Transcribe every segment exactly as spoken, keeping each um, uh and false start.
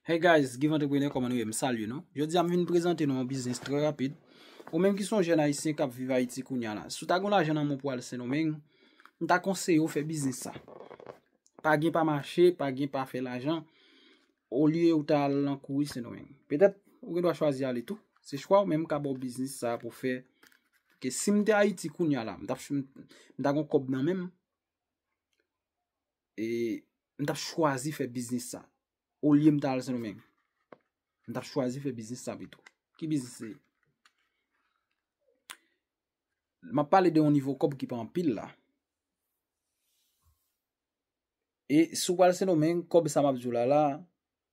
Hey guys, Give Entrepreneur, kòman nou ye? M salye nou. Jodi a m vin prezante nou yon biznis trè rapid. Ou menm ki se yon jèn ayisyen k ap viv Ayiti kounye a la. Si w ta gen lajan nan men w pou al Sendomeng, m ta konseye w fè biznis sa. Pa gen pa mache, pa gen pa fè lajan. Olye ou ta al nan kouri Sendomeng. Petèt, ou gen dwa chwazi ale tou. Se chwa w, men m ka ba w biznis sa pou fè. Ke si m te Ayiti kounye a la, m t ap, m ta gen kòb nan men m. E m t ap chwazi fè biznis sa. Olye m ta al Sendomeng, m t ap chwazi fè biznis sa pito. Ki biznis se? M ap pale de yon nivo kòb ki pa anpil la. E si w pral Sendomeng, kòb sa m ap di w la la,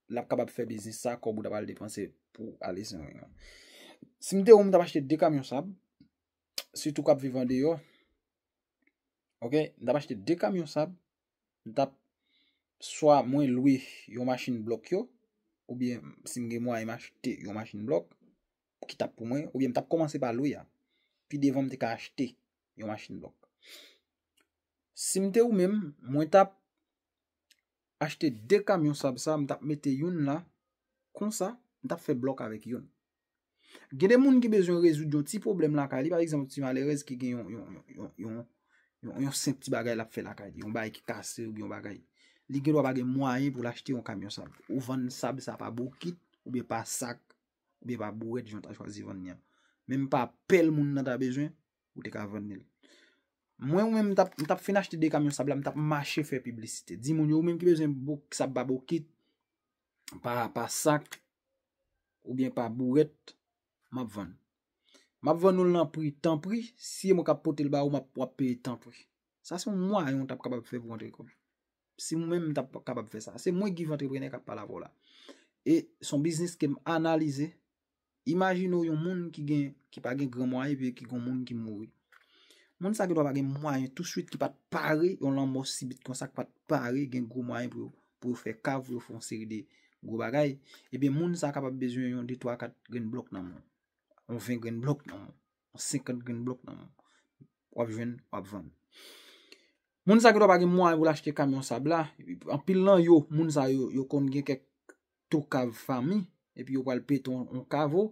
l ap kapab fè biznis sa, kòb ou ta pral depanse pou ale Sendomeng an. Si m te ou, m t ap achte de kamyon sab, sitou k ap viv andeyò. Ok, m t ap achte de kamyon sab, m t ap swa mwen lwe yon machin blòk yo, oubyen si m gen mwayen m achte yon machin blòk ki t ap pou mwen, oubyen m t ap kòmanse pa lwe a. Pi devan m te ka achte yon machin blòk. Si m te ou menm, mwen t ap achte de kamyon sab sa, m t ap mete youn la, konsa, m t ap fè blòk avèk youn. Gen de moun ki bezwen rezoud yon ti pwoblèm lakay li, pa egzanp, yon ti malerèz ki gen yon, yon, yon, yon, yon, yon, yon senp ti bagay l ap fè lakay li, yon bagay ki kase oubyen yon bagay. Li gen dwa pa gen mwayen pou l achte yon kamyon sab. Ou vann sab sa pa bokit, oubyen pa sak, oubyen pa bourèt, jan w ta chwazi vann li an. Menm pa pèl moun nan ta bezwen, ou te ka vann li. Mwen, ou menm, m t ap, m t ap fin achte de kamyon sab la, m t ap mache fè piblisite. Di moun yo, ou menm ki bezwen bo-, sab pa bokit, pa, pa sak, oubyen pa bourèt, m ap vann. M ap vann ou l nan pri tanpri, si se mwen k ap pote l ba ou, m ap, w ap peye tanpri. Sa se yon mwayen ou t ap kapab fè pou antre kòb. Si mwen menm m t ap kapab fè sa. Se mwen Give Entrepreneur k ap pale avè w la. E se yon biznis ke m analize. Imajine w yon moun ki gen, ki pa gen gran mwayen, epi ki gen yon moun ki mouri. Moun sa gen dwa pa gen mwayen touswit, ki pa t pare, yon lanmò sibit konsa, ki pa t pare gen gwo mwayen pou yo, pou yo fè kav, pou yo fè yon seri de gwo bagay. Ebyen, moun sa kapab bezwen yon de, twa, kat grenn blòk nan men w. Yon ven grenn blòk nan men w. Yon senkant grenn blòk nan men w. W ap jwenn, w ap vann. Moun sa gen dwa pa gen mwayen pou l achte kamyon sab la. Anpil nan yo, moun sa yo, yo konn gen kèk tou kav fanmi, epi yo pral pete yon, yon kavo,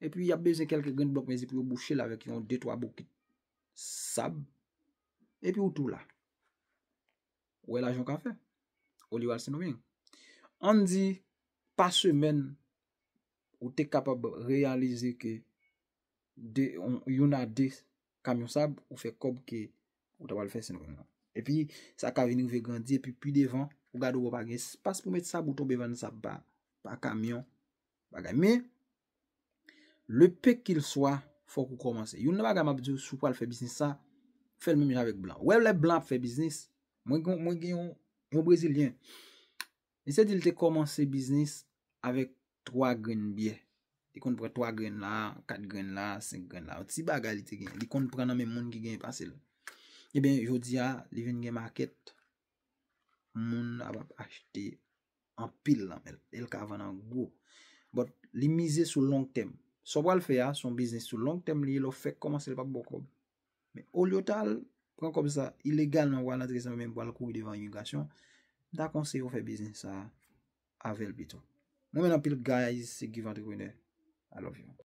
epi y ap bezwen kèlke grenn blòk mezi pou yo bouche l avèk yon de, twa bokit sab, epi ou tou la. Ou wè lajan w ka fè. Olye w al Sendomeng. Ann di, pa semèn, ou te kapab reyalize ke de, yon, youn a de kamyon sab, ou fè kòb ke ou ta pral fè Sendomeng nan. Epi, sa ka vin rive grandi, epi pi devan, ou gade ou pa gen espas pou met sab, ou tonbe vann sab pa, pa kamyon, bagay. Men, le peu qu'il soit, fòk ou kòmanse. Youn nan bagay m ap di w, si w pral fè biznis sa, fè l menm jan avèk blan. Ou wè lè blan ap fè biznis, mwen gen, mwen gen yon, yon Brezilyen. Misye di l te kòmanse biznis avèk twa grenn byè. Li konn pran twa grenn la, kat grenn la, senk grenn la. Yon ti bagay li te gen. Li konn pran nan men moun ki genyen pase l. Ebyen, jodi a, li vin gen makèt. Moun ap, ap achte anpil nan men l. E l ka vann an gwo. But, li mize sou long tèm. Sa w pral fè a, se yon biznis sou long tèm li ye, lè w fèk kòmanse, l p ap ba w kòb. Men olye w ta al pran kòb sa ilegalman, w al antre san menm pou al kouri devan imigrasyon, m ta konseye w fè biznis sa avè l pito. Mwen menm anpil guys, se Give Entrepreneur. I love you.